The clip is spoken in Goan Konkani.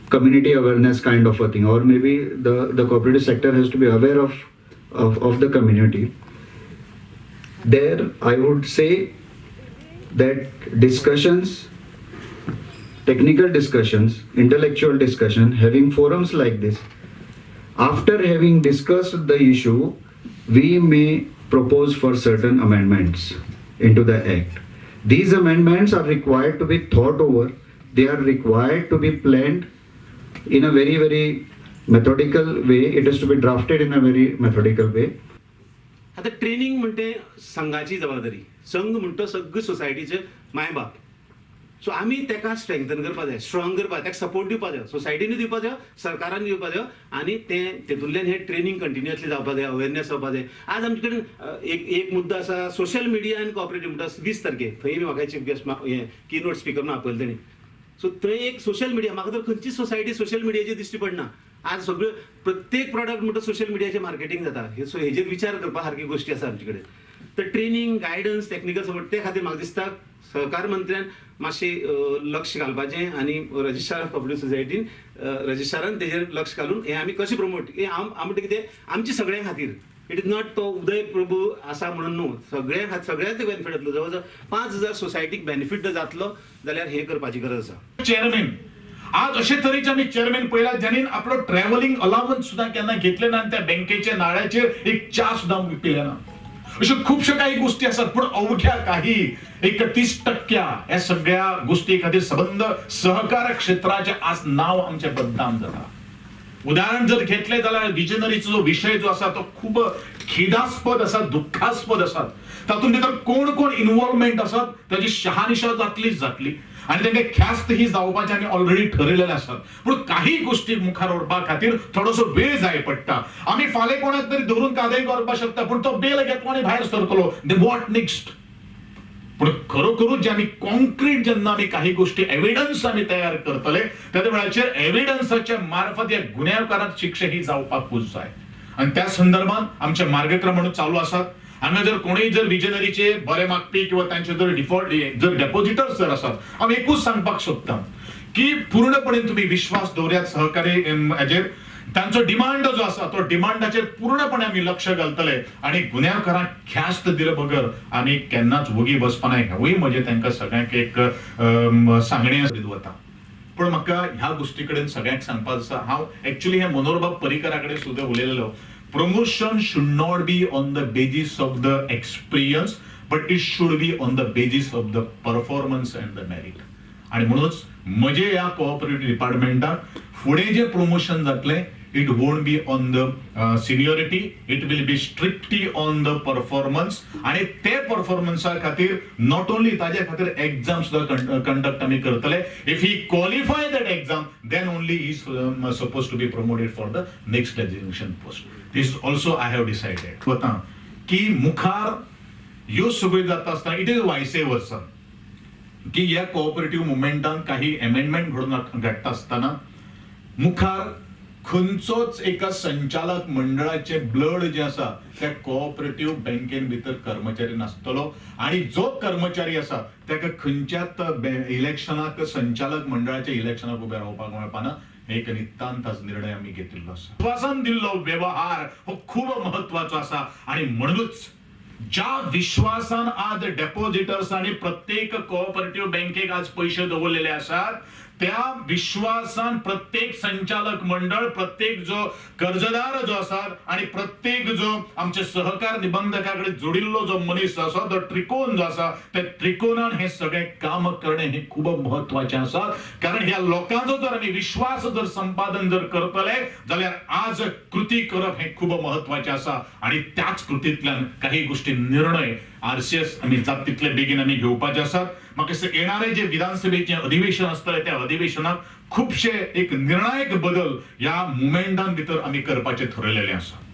Community awareness kind of a thing, or maybe the cooperative sector has to be aware of the community. There I would say that discussions, technical discussions, intellectual discussion, having forums like this, after having discussed the issue, we may propose for certain amendments into the act. These amendments are required to be thought over. They are required to be planned in a very, very methodical way. It is to be drafted in a very methodical way. आतां ट्रेनींग म्हणटे संघाची जबाबदारी. संघ म्हणटा सगळे सोसायटीचे मायबाप. सो आमी तेका स्ट्रेंथन करपा जाय, स्ट्रॉंग करपा जाय, ताका सपोर्ट दिवपा जाय, सोसायटीन दिवपा जाय, सरकारान दिवपा जाय आनी तें तेतूंतल्यान हें ट्रेनींग कंटिन्युअसली जावपा जाय, अवेरनेस जावपा जाय. आज आमचे कडेन एक मुद्दो आसा, सोशल मिडिया आनी कॉपरेटीव म्हणटा. 20 तारखेक थंय बी म्हाका चीफ गेस्ट, हें की नोट स्पिकर म्हणून आपयलें तेणी. सो थंय एक सोशल मिडिया, म्हाका तर खंयची सोसायटी सोशल मिडियाचेर दिश्टी पडना. आज सगळ्यो प्रत्येक प्रॉडक्ट म्हणटा सोशल मिडियाचेर मार्केटींग जाता. सो हेजेर विचार करपा सारकी गोश्टी आसा आमचे कडेन. तर ट्रेनींग, गायडन्स, टॅक्निकल सपोर्ट, ते खातीर म्हाका दिसता सहकार मंत्र्यान मातशें लक्ष घालपाचें आनी रजिस्ट्रार ऑफ कॉपरेटीव सोसायटीन, रजिस्ट्रारान तेजेर लक्ष घालून हें आमी कशें प्रमोट, हें हांव हांव म्हणटा कितें, आमचे सगळ्यां खातीर. It is not तो उदय प्रभू आसा म्हणून न्हू, सगळ्यां सगळ्यांक बेनिफीट जातलो. जवळ जवळ 5000 सोसायटीक बेनिफीट जर जातलो जाल्यार हें करपाची गरज आसा. चेअरमॅन, आज अशे तरेचे आमी चेअरमॅन पळयला ज्यांनी आपलो ट्रॅव्हलिंग अलावन्स सुद्धा केन्ना घेतले ना आनी त्या बँकेच्या नाळ्याचेर एक च्या सुद्धा पिले ना. अश्यो खुबश्यो काही गोष्टी आसात, पूण अवघ्या काही एक 30% ह्या सगळ्या गोष्टी खातीर सबंद सहकार क्षेत्राचे आज नाव आमचें बदनाम जाता. उदाहरण जर घेतले जाल्यार विजनरीचो जो विशय जो आसा तो खूब खेदास्पद आसा, दुख्खास्पद आसा. तातूंत भितर कोण कोण इन्वॉल्वमेंट आसात ताची शहानिशा जातलीच जातली आनी तांकां ख्यास्त ही जावपाची आमी ऑलरेडी ठरयलेले आसात. पूण काही गोष्टी मुखार व्हरपा खातीर थोडोसो वेळ जाय पडटा. आमी फाल्यां कोणाक तरी धरून कादय करपाक शकता, पूण तो बेल घेतलो आनी भायर सरतलो, then what next? पूण खरोखरूच जे आमी कॉन्क्रीट जेन्ना आमी काही गोष्टी, एविडन्स आमी तयार करतले, त्या वेळाचेर एविडन्साच्या मार्फत ह्या गुन्यांवकारांक शिक्षा ही जावपाकूच जाय. आनी त्या संदर्भात आमचे मार्गक्रम म्हणून चालू आसात. हांगा जर कोणूय जर विजनरीचे बरे मागपी किंवा तांचे जर डिफॉल्ट जर डेपॉझिटर्स जर आसात, हांव एकूच सांगपाक सोदता की पूर्णपणे तुमी विश्वास दवरयात सहकारी हेजेर. तांचो डिमांड जो आसा तो डिमांडाचेर पूर्णपणे आमी लक्ष घालतले आनी गुन्यांवकारांक ख्यास्त दिले बगर आमी केन्नाच वोगी बसपा ना, हेवूय म्हजें तांकां सगळ्यांक एक सांगणें वता. पूण म्हाका ह्या गोश्टी कडेन सगळ्यांक सांगपाक आसा, हांव एक्चुअली हे मनोहरबाब पर्रीकरा कडेन सुद्दां उलयलेलो, promotion should not be on the basis of the experience, but it should be on the basis of the performance and the merit. आणि म्हणूनच म्हजे ह्या कोऑपरेटिव्ह डिपार्टमेंटाक फुडें जें प्रमोशन जातलें, it won't be on the seniority, it will be strictly on the performance. आणि ते परफॉर्मन्सा खातीर, not only ताजे खातीर एक्झाम सुद्दां कंडक्ट आमी करतले. If he qualify that exam, then only is suppose to be promoted for the next designation post. This also I have decided. वता की मुखार ह्यो सगळ्यो जाता आसतना it is वायसे वर्सा की ह्या कोऑपरेटिव्ह मुवमेंटान काही एमेंडमेंट घडोवन घडटा आसतना मुखार खंयचोच एका संचालक मंडळाचे ब्लड जे आसा त्या कोऑपरेटिव्ह बँकेन भितर कर्मचारी नासतलो आणि जो कर्मचारी आसा ताका खंयच्याच इलेक्शनाक, संचालक मंडळाच्या इलेक्शनाक उबे रावपाक मेळपाना. एक नितांत आज निर्णय आमी घेतिल्लो आसा. विश्वासान दिल्लो व्यवहार हो खूब महत्वाचो आसा आणि म्हणूनच ज्या विश्वासान आज डेपॉझिटर्स आणि प्रत्येक कोऑपरेटिव्ह बँकेक आज पैसे दवरलेले आसात, त्या विश्वासान प्रत्येक संचालक मंडळ, प्रत्येक जो कर्जदार जो आसा आणि प्रत्येक जो आमचे सहकार निबंधकाकडे जोडिल्लो जो मनीस आसा, तो त्रिकोण जो आसा, त्या त्रिकोणान हे सगळे काम करणे हे खूब महत्वाचे आसा. कारण ह्या लोकांचो जर आमी विश्वास जर संपादन जर करतले जाल्यार आज कृती करप हे खूब महत्वाचे आसा. आणि त्याच कृतींतल्यान काही गोष्टी निर्णय आरसीएस आमी जात तितले बेगीन आमी घेवपाचे आसात. म्हाका दिसता येणारे जे विधानसभेचे अधिवेशन आसतले, त्या अधिवेशनात खुबशे एक निर्णायक बदल ह्या मुवमेंटान भितर आमी करपाचे ठरयलेले आसा.